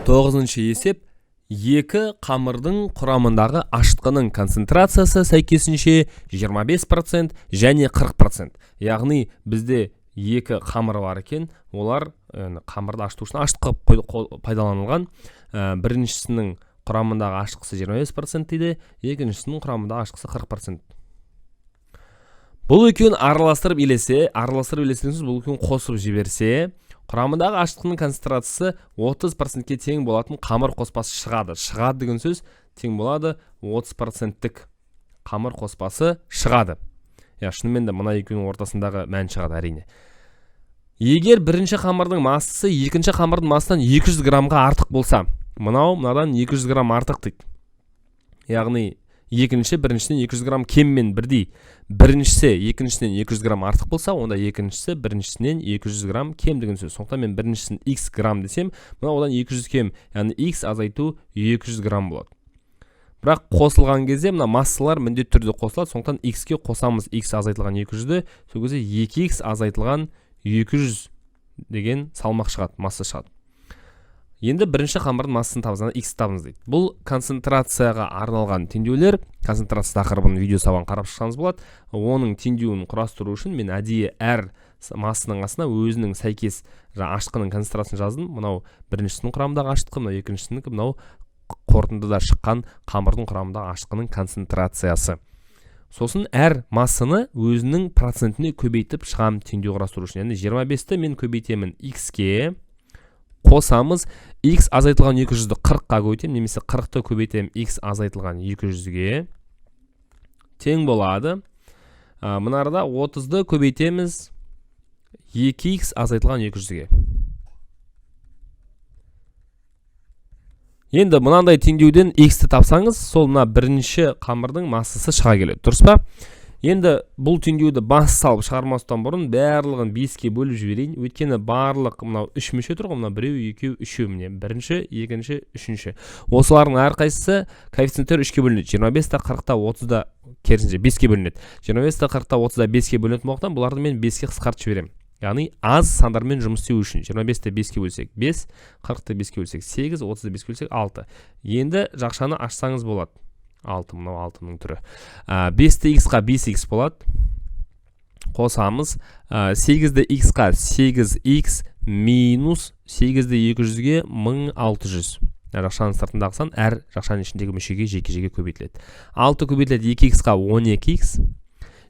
Тоғызыншы есеп. Екі қамырдың құрамындағы ашытқының концентрациясы сәйкесінше 25% және 40%. Яғни бізде екі қамыр бар екен, олар қамырды ашыту үшін ашытқы пайдаланылған. Біріншісінің құрамындағы ашытқысы 25% дейді, екіншісінің құрамындағы ашытқысы 40%. Бұл екеуін араластырып илесе, араластырып илесе деген сөз, бұл екеуін қосып жіберсе, құрамындағы ашытқының концентрациясы 30%-ке тең болатын қамыр қоспасы шығады. Шығады деген сөз, тең болады, 30%-тік қамыр қоспасы шығады. Я, шынымен де мына екеуінің ортасындағы мән шығады, әрине. Егер бірінші қамырдың массасы екінші қамырдың массасынан 200 граммға артық болса, мынау мынадан 200 грамм артық дейді. Яғни екінші біріншіден 200 грамм кеммен бірдей. Біріншісі екіншісінен 200 грамм артық болса, онда екіншісі біріншісінен 200 грамм кем деген сөз. Сондықтан мен біріншісін x грамм десем, мынау одан 200 кем, яғни x азайту 200 грамм болады. Бірақ қосылған кезде мына массалар міндетті түрде қосылады, сондықтан x-ке қосамыз x азайтылған 200-ді, сол кезде 2x азайтылған 200 деген салмақ шығады, масса шығады. Енді бірінші қамырдың массасын табыңыз, x табыңыз дейді. Бұл концентрацияға арналған теңдеулер. Концентрация тақырыбын видео сабағын қарап шықсаңыз болады. Оның теңдеуін құрастыру үшін мен әдейі әр массаның астына өзінің сәйкес жаңа ашытқының концентрациясын жаздым. Мынау біріншісінің құрамындағы ашытқы, мынау екіншісінікі, мынау қорытындыда шыққан қамырдың құрамындағы ашытқының концентрациясы. Сосын әр массаны өзінің процентіне көбейтіп шығамын теңдеу құрастыру үшін. Яғни 25-ті мен көбейтемін x-ке, қосамыз x азайтылған 200-ді 40-қа көбейтемін немесе 40-ты көбейтемін x азайтылған 200-ге, тең болады. Мына арада 30-ды көбейтеміз 2x азайтылған 200-ге. Енді мынандай теңдеуден x-ті тапсаңыз, сол мына бірінші қамырдың массасы шыға келеді, дұрыс па? Енді бұл теңдеуді бас салып шығармастан бұрын барлығын 5-ке бөліп жіберейін. Өйткені барлық мынау үш мүше тұр ғой, мына біреу, екеу, үшеу, міне, бірінші, екінші, үшінші. Осылардың әрқайсысы коэффициенттері 3-ке бөлінеді. 25 та, 40 та, 30 да, керісінше 5-ке бөлінеді. 25 та, 40 та, 30 да 5-ке бөлінетін болғандықтан, бұларды мен 5-ке қысқартып жіберемін. Яғни аз сандармен жұмыс істеу үшін 25-ті 5-ке бөлсек 5, 40-ты 5-ке бөлсек 8, 30-ды 5-ке бөлсек 6. Енді жақшаны ашсаңыз болады. 6, мынау 6-ның түрі. 5-ті x-қа 5x болады. Қосамыз. 8-ді x-қа 8x минус 8-ді 200-ге 1600. Жақшаның сыртындағы сан әр жақшаның ішіндегі мүшеге жеке-жеке көбейтіледі. 6 көбейтіледі 2x-қа 12x.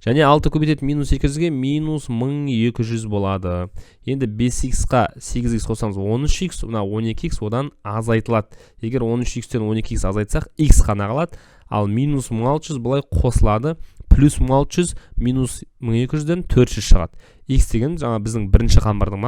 Және 6 көбейтеді минус 200-ге минус 1200 болады. Енді 5x-қа 8x қосамыз 13x, мына 12x одан азайтылады. Егер 13x-тен 12x азайтсақ, x қана қалады. Ал минус 1600 былай қосылады, плюс 1600 минус 1200-ден 400 шығады. X деген жаңа біздің бірінші қамырдың